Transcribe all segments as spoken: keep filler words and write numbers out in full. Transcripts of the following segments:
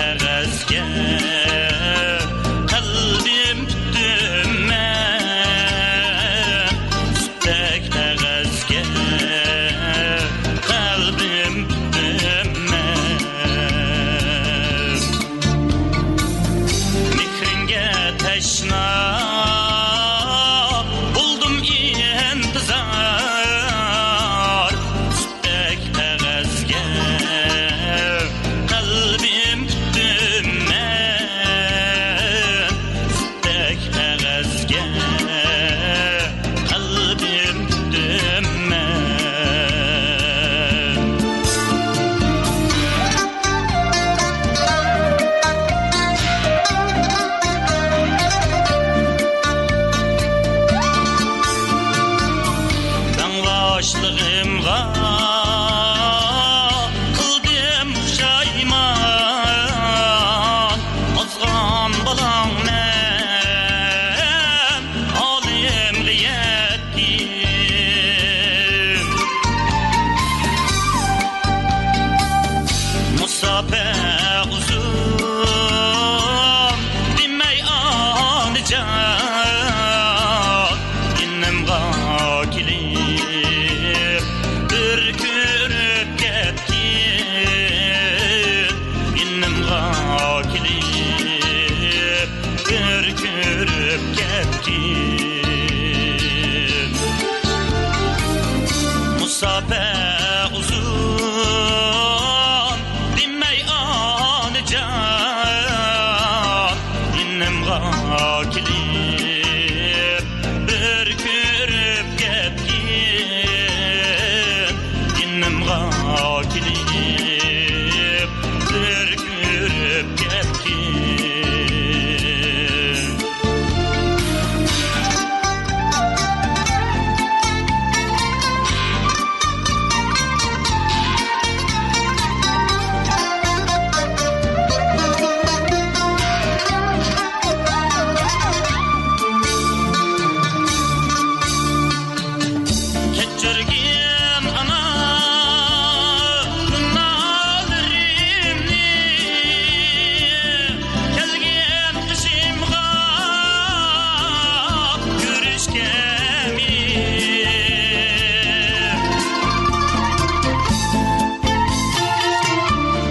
قەغەزگە قەلبىم پۈتتۈم مەن، سۈتتەك قەغەزگە قەلبىم پۈتتۈم مەن. مېھرىڭگە تەشنا بولدۇم ئىنتىزار، سۈتتەك قەغەزگە قەلبىم پۈتتۈم مەن، سۈتتەك قەغەزگە قەلبىم پۈتتۈم مەن. داڭلاشلىقىمغا قىلدىم پۇشايمان، ئازغان بالاڭ مەن ئالەمگە يەتتىم. مۇساپە ئۇزۇن دېمەي ئانىجان، يېنىمغا كېلىپ بىر كۆرۈپ كەتكىن، يېنىمغا كېلىپ بىر كۆرۈپ كەتكىن. مۇساپە ئۇزۇن دېمەي ئانىجان، يېنىمغا كېلىپ بىر كۆرۈپ كەتكىن، يېنىمغا كېلىپ بىر كۆرۈپ كەتكىن. كەچۈرگىن ئانا گۇناھلىرىمنى، كەلگىن قېشىمغا كۆرۈشكە مېنى.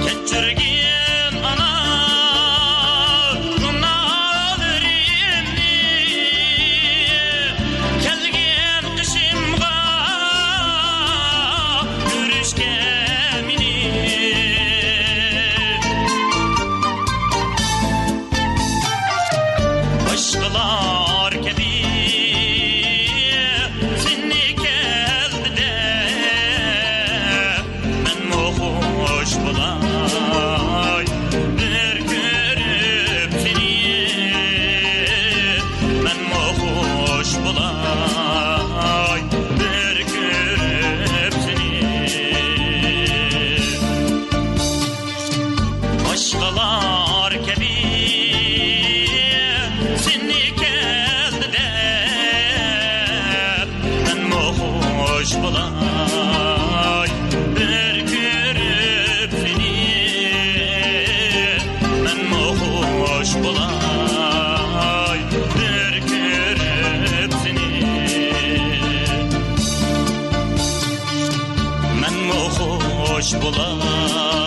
كەچۈرگىن ئانا گۇناھلىرىمنى، كەلگىن قېشىمغا كۆرۈشكە مېنى. باشقىلار كەبى سېنى كەلدى دەپ، مەنمۇ خۇش بولاي بىر كۆرۈپ سېنى، مەنمۇ خۇش بولاي بىر كۆرۈپ سېنى. باشقىلار كەبى سېنى كەلدى دەپ، مەنمۇ خۇش بولاي بىر كۆرۈپ سېنى، مەنمۇ خۇش بولاي بىر كۆرۈپ سېنى، مەنمۇ خۇش بولاي